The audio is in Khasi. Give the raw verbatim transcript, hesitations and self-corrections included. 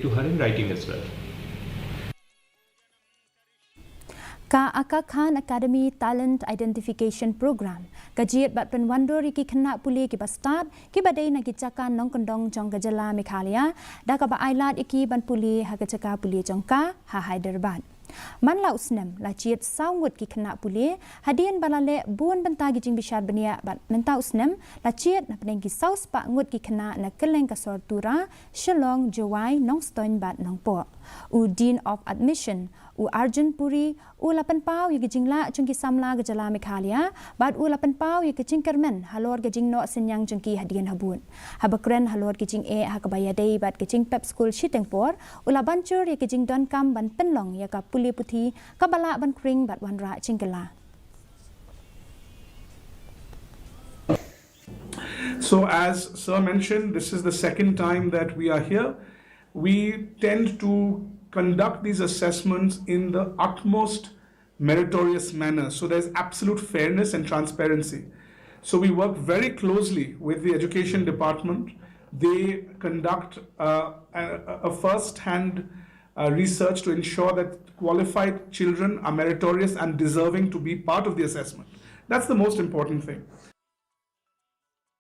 To her in writing as well. Ka Aga Khan Academy Talent Identification Program ka jied bad pynwandur ïa ki khynnah pule kiba stad kiba dei na ki jaka nongkyndong jong ka jylla Meghalaya da kaba ailad ïa ki ban pule ha ka jaka pule jong ka ha Hyderabad. Man la u snem la jied saw ngut ki khynnah pule hadien ba la leh bun bynta ki jingbishar bniah bad mynta u snem la jied na pdeng ki saw spah ngut ki khynnah na kylleng ka sor Tura, Shillong, Jowai, Nongstoiñ bad Nongpoh. U Dean of Admission, u Arjun Puri, u la pynpaw ïa ka jinglah jong ki samla ka jylla Meghalaya bad u la pynpaw ïa ka jingkyrmen halor ka jingnoh synñiang jong ki hadien habud. Haba kren halor ka jingeh ha kaba ïadei bad ka jingpep skul shiteng por, u la ban jur ïa ka jingdonkam ban pynlong ïa ka pule puthi kaba lah ban khring bad wanrah jingkylla. So, as Sir mentioned, this is the second time that we are here. We tend to conduct these assessments in the utmost meritorious manner, so there's absolute fairness and transparency. So, we work very closely with the education department. They conduct uh, a, a first hand uh, research to ensure that qualified children are meritorious and deserving to be part of the assessment. That's the most important thing.